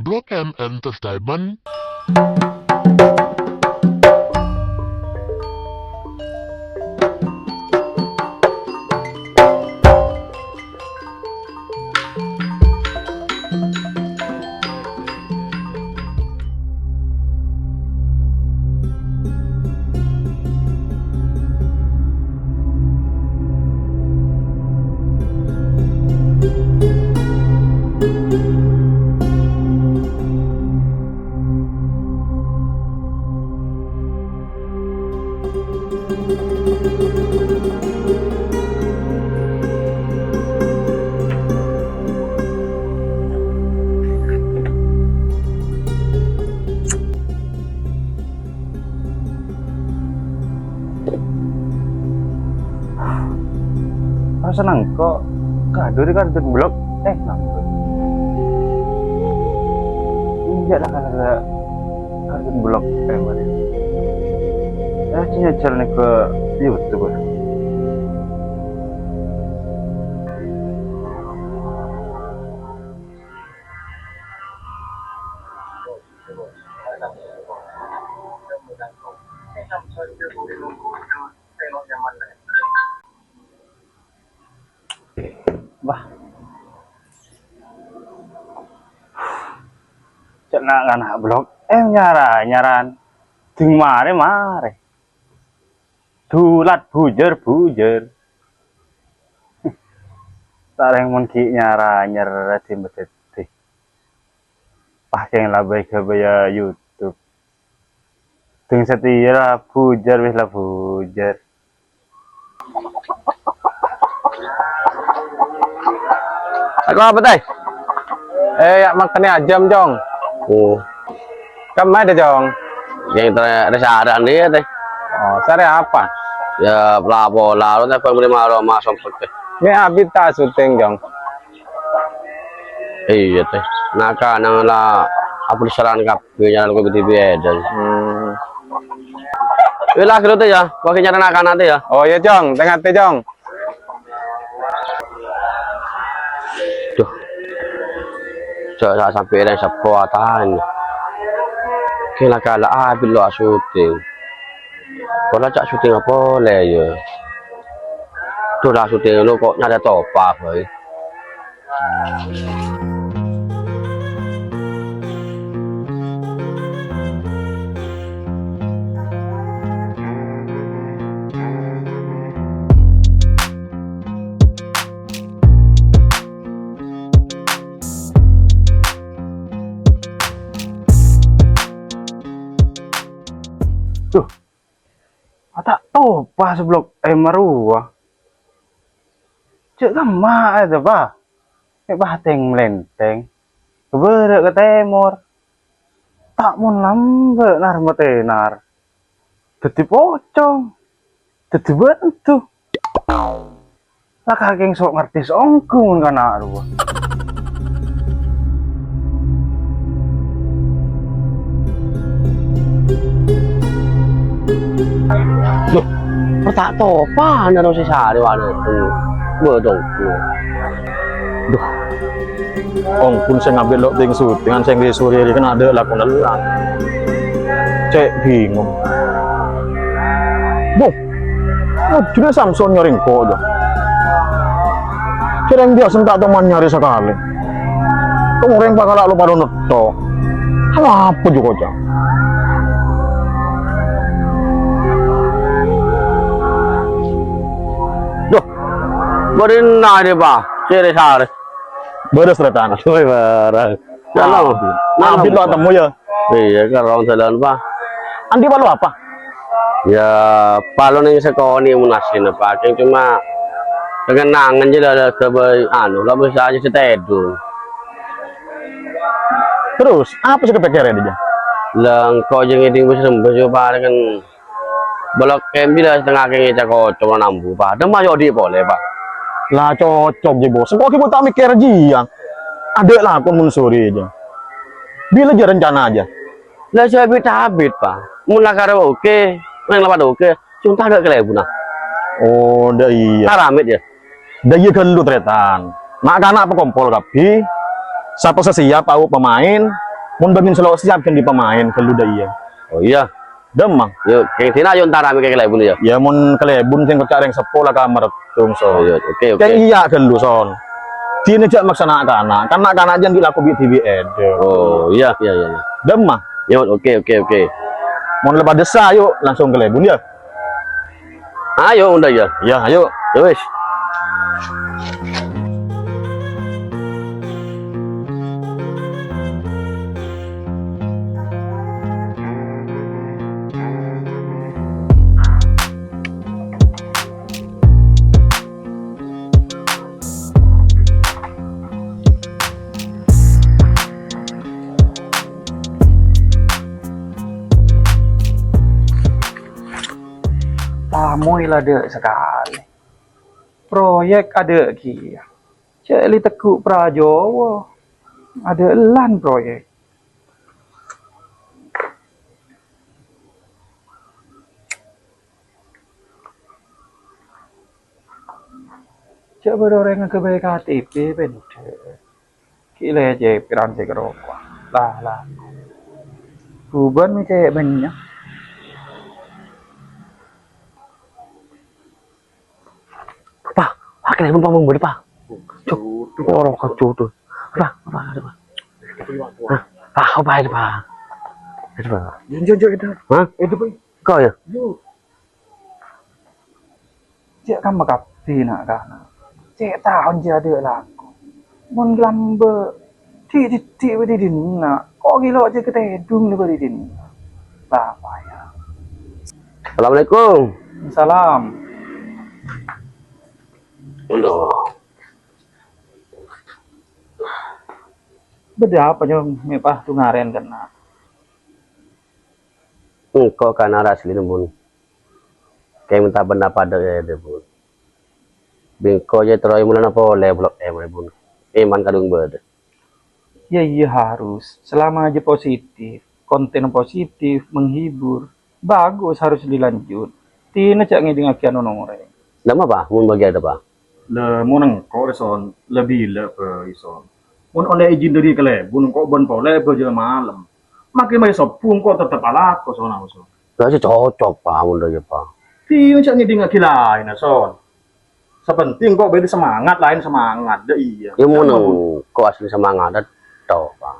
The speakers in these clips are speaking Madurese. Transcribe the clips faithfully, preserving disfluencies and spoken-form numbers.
Rock M Entertainment. Pas nangko' kaduri kardun blok, eh, nangko'. Enjâ' la kala kardun blok, eh, marè. Eh, cè' nyajâl nèko YouTube. Wah. Cè' na'-kana' blok, eh, nyara-nyaran. Ding marè-marè. Dulat bujâr-bujâr. Sareng mon ghi' nyara-nyara dhimma dhâddhi. Pas kèng la bâi ghâbâyâ YouTube. Ding satèya la bujâr, wis la bujâr. Ako apa, Tay? Eh, ya' makanè ajâm, Cong. Oh. Kemma dâ', Cong? Yang terakhir, ada sehari dia, Tay. Oh, sehari apa? Ya, pola-pola, lu tak boleh malu sama sompet, Tay. Ini abit tak syuting, Cong? Iyâ, Tay. Na'-kana' la abdhâr saran kabbhi nyarana kopi T V Eden. Hmm. Wis la, ghâllu, Tay, ya. Wâghi nyarana na'-kana', Tay, ya. Oh, iyâ, Cong. Tè-ngatè, Cong. Duh. Jhâ' sa-, sampè' rèng seppo atanya. Kèng la kala abit lo asyuting. Pola ca' syuting apa lè, ya? Duh, la syuting lo kok nyarè topa bhâi. Duh, ta' topa seblok è marowa. Cè' kemma è topa? Mè' patèng-malèntèng, ka bârâ' ka tèmor. Ta' mon lambâ' nar-matènar. Dhâddhi pocong. Dhâddhi bândhu. La kakèng sok ngartè saongghu mon kana' rowa. Loh, per ta' topa naro sè sarè wano. Bodong. Duh. Ongghun sè ngabit lo' ting-sutingan sè ngrè-sorè rè kan adâ' lakon ella. Cè' bingung. Duh. Ojjhuna Samson nyarè engko', jâ. Sèrèng biyasa ta' toman nyarè sakalè. Kok orèng pakala lo' padâ netto. Apa jhuko, jâ? Duh, bâdâ na'na, Pa'? Sèrè-sarè. Bâdâ, Sretan. Woi, barang. Halo. Nah, Abit lo' atemmo, ya? Iyâ, karo jalan, Pa'. Andi' parlo apa? Ya, parlo neng sakonè' mon asina, Pa'. Kèng coma kennengngan jâ la, la, anu, la bisa aja setedung. Terus, apa sè èpèkkèrè, jâ? La, engko' jâ ngèdhing bus rembes, yo, Pa', kan. Bâlâ kembi la setengah kèng èca' kocong nambu, Pa'. Dâmma yo odi' polè, Pa'. La cocok, jâ, Bos. Engko' ghi' ta' mèkkèr jiyâ. Adâ' lakon mon sorè, jâ. Bilâ jâ rencana, jâ? La jâ abit-abit, Pa'. Mon la karè oke, rèng la padâ oke, conta adâ' kalèbunna. Oh, dâ' iyâ. Ta' ramè, jâ. Dâ' iyâ ghâllu, Trètan. Na'-kana' pakompol kabbhi. Sapa sè siap, ayo pemain. Mon bângèn sè lo' siap kan di pemain ghâllu dâ' iyâ. Oh iyâ. Dâmma. Yo, kèng dinna' yo entara mè' kalèbun yo. Ya mon kalèbun sèngko' ca' rèng seppo la ka Mereddung, So. Oh, iya, oke, oke. Kèng iyâ ghâllu, Son. Dinna jhâ' maksa na'-kana'. Kan na'-kana' jhân dilako bi' dhibi' èdâ. Oh, iya, iya, iya, iya. Dâmma. Yo, oke, oke, oke. Mon la padâ sa, ayo langsung kalèbun, ya. Ayo, unda ya. Ya, ayo. Ya wis. Tamoy la dâ' sakalè. Proyek adâ' kèya. Cè' li tegghu' pra Jowa. Adâ' lan proyek. Cè' bâdâ orèng aghâbây K T P bhendher. Ghi' lècè' pèran sè karo. Lah, lah. Bhubhân mè' cè' bânnya'. Pa, pa, kalèbun pa, bâdâ, Pa. Cuk, ora kajudu. Pa, pa, pa. Hah? Pa, apa ini, Pa? Ini, Pa. Jun, jun, jun, itu. Hah? Itu, Pa. Kau ya? Yuk. Cè' kamma kabbhi na'-kana'. Cè' taon jâ' adâ' lako. Mon lambâ', dhi'-dhiddhi' bâdâ è dinna'. Ko' ghi' lo' jâ' katèdung la bâdâ è dinna'. Bapa' ya. Assalamualaikum. Salam. Aduh. Bâdâ apa, Nyong? Mè' pas tu ngarèn kènna'. Engko' kana' raslina, Bun. Kèng mènta pendapat dâ' iyâ, Bun. Bi' engko' jâ' terro èmolana polè, Blok M, Bun. Iman kadhung bâdâ. Ya, iya, harus. Selama aja positif, konten positif, menghibur, bagus, harus dilanjut. Tina cak ngedingngagi anu orèng. Ndak apa, Bun, bagi ada, Pak? Lè, mon engko', Son, lebih lè, Son. Mon ollè ijin dâri kalèbun, engko' bân polè bâjâ malem. Makkè mayu sobbhu engko' tettep alako, Son, Son. Lah, sè cocok, Pak, mon dâ' iyâ, Pak. Tina cak ngedingngagi laènna, Son. Sè pentèng engko' bâdâ semangat, laèn semangat, dâ' iyâ. Ya, mon engko' asli semangat, tok, Pak.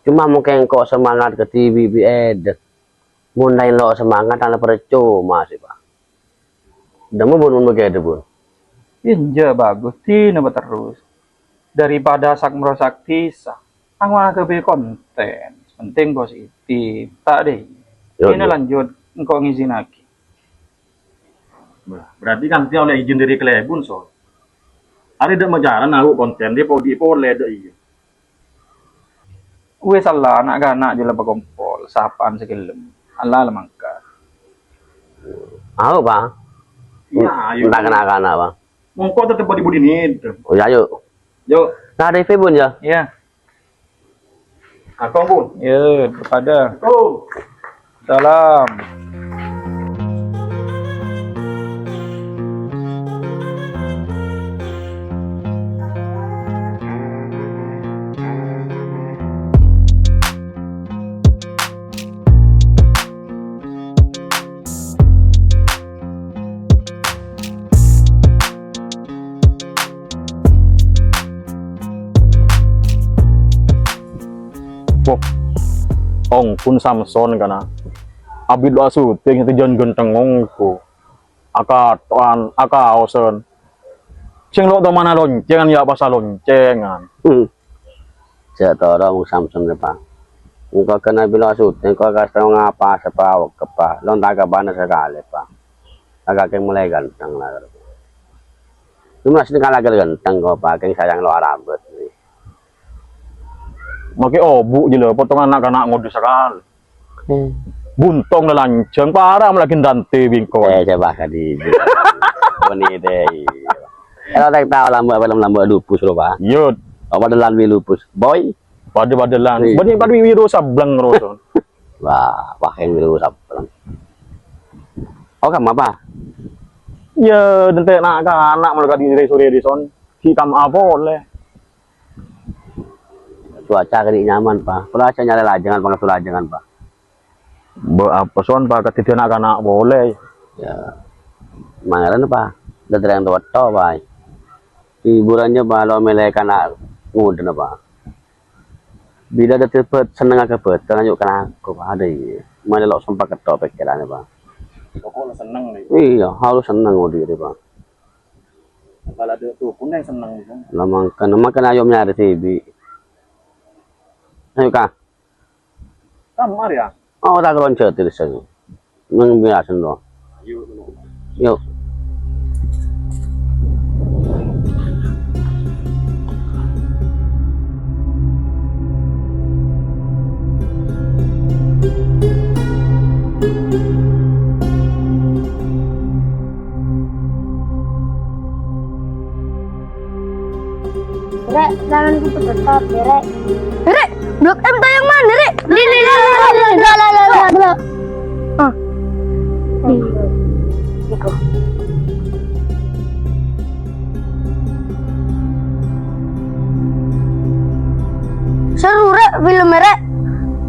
Cuma mungkin engko' semangat kadhibi' bi' èdâ. Mon laèn lo' semangat, ala parcoma sè, Pak. Dâmma, Bun, mon bagi ada, Bun. Enjâ', bagus, tina terus. Daripada sak-merosak dhisa, angwa aghâbây konten, sè pentèng positif, ta' dâ' iyâ. Yo, tina yo. Lanjut, engko' ngèzinnaghi. Wah, berarti kan tia ollè ijin dâri kalèbun, Son. Arè dâ' macara naru' konten dâ' podi polè dâ' iyâ. Wis, Allah, na'-kana' jâ la pakompol, sapa'an sè ghellem. Allah la mangkat. Ayo, Pak. Iya, ayo. Entah kana'-kana', Pak. Mongko tettep bâdâ budina. Oh, ya, ayo. Yo. Nah, ada Ife, Bun, ya? Iya. Aku, Bun. Iya, kepada. Assalamualaikum. Salam. Wah, ongghu Samson kana. Abit lo' asyuting, kejân ghântheng ongghu. Akato'an, akaosan. Sè lo' tomana loncèngan, ya, pas loncèngan. Hmm. Jhâ' toro' Samson rè, Pa. Engko' kèng abit lo' asyuting, engko' kasta ngapa sapa awak, Pa. Lo' ta' kabâna sakalè, Pa. Kakè kèng molaè ghântheng la. Cuma sè kala ghântheng ko', Pa, kèng sayang lo' arabât. Makkè obu' jâ la, potongan na'-kana' ngodus sakalè. Hmm. Buntong la lanjhâng, para' ma' lagi nantè bingko. Eh, coba kadi. Boni deh. Kalau tak tahu lambâ', film lambâ' lupus lo, Pa. Yud. Apa dalan wi lupus? Boy. Padâ-padâlan. Iya. Bânnè padâ wi Wiro Sableng, Roson. Wah, wah, yang Wiro Sableng. Oh, kamu apa? Ya, dentè na'-kana' malar kadi sore-sore, Son. Ki kamu apa oleh? Cuaca kènè' nyaman, Pa. Pola aca nyarè lajengan, pangèsto lajengan, Pa. Bâ' apa, Son, Pa? Kadhidhi na'-kana' polè. Yâ, mangkana, Pa. Dhâddhi orèng towa, Pa. Hiburannya, Pa, lo' mèlè kana' ngodâna, Pa. Bilâ dhâddhi bât-, sennengnga ka bâdân, ayo kana' ko, Pa. Adâ, iyâ. Malè lo' sempa' ketto' pèkkèranna, Pa. Pokok lo' senneng, nih. Iyâ, harus senneng odi', Pa. Kala dâ' dukun yang senneng, nih, Son. Lah, mangkana, mangkana ayo nyarè dhibi'. Ayo, Ka. Kamar, yâ? Oh, ora kelonjhât terus aja. Nang biasa, no. Yuk. Rek, tanganku pedekat, ya, Rek. Rek, Blok M tayang mana, Rek? Ini, ini, ini, ini, ini, ini, ini, ini. Ah. Ini. Iko. Seru, Rek, filmnya, Rek.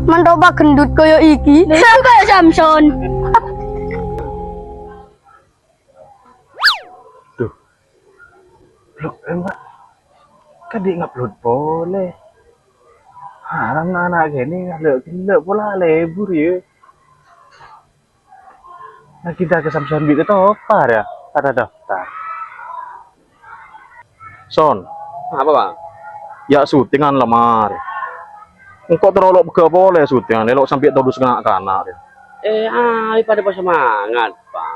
Mantap, Pak, gendut kaya iki. Lha, iku kaya Samson. Duh. Blok M, Pak. Kadhi' ngupload polè. Haram na' ana' kènè' ngala' ghellâ' pola lebur, yâ. Nah, kita ke Samson bi' ketopar, yâ. Pada daftar. Son. Apa, Pak? Yâ, syutingan la marè. Engko' terro lo' pegghâ' polè syutingan, lo' sampè' todus na'-kana', rè. Eh, ayo pada semangat, Pak.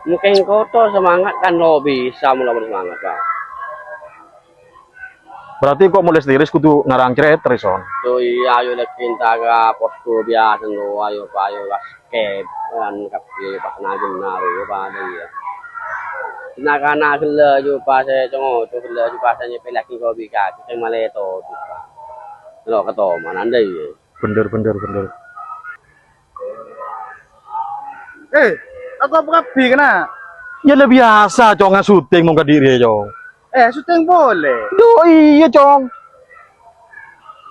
Mungkin engko' to semangat kan lo' bisa mula pada semangat, Pak. Berarti engko' mulai setiris kudu ngarang cerita, rè, Son. To iyâ, ayo lagi entar ka posko biasa, no, ayo, Pak, ayo, Pak. Kep, kan kabbhi pas nagen naro, ya, padâ, ya. Na'-kana' ghellâ' jhubâ sè co-ngoco ghellâ' jhubâ sè nyèpèlaghi kopi kaki, sè malè todus, Pak. Lo' katoman, andai, ya. Bener, bener, bener. Eh, aku apa kabbhi kena? Ya, la biasa, Cong, syuting mon kadhi' rèya, Cong. Eh, syuting polè? Duh, iyâ, Cong.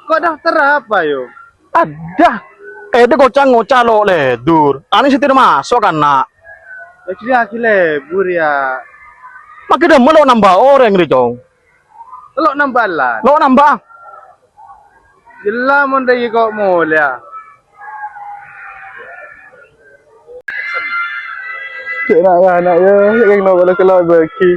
Kok daftar apa, yo? Adâ. Eh, dâ' kocang ngoca' lo' ledur. Anè sè termasuk, kan, Na'? Ya, jadi lagi lebur, ya. Makkè dâmma lo' nambâ orèng rè, Cong? Lo' nambâ lan. Lo' nambâ. Jella mon rè kok molèya. Cè' na'-kana', ya, yang napa lo' kello bagi.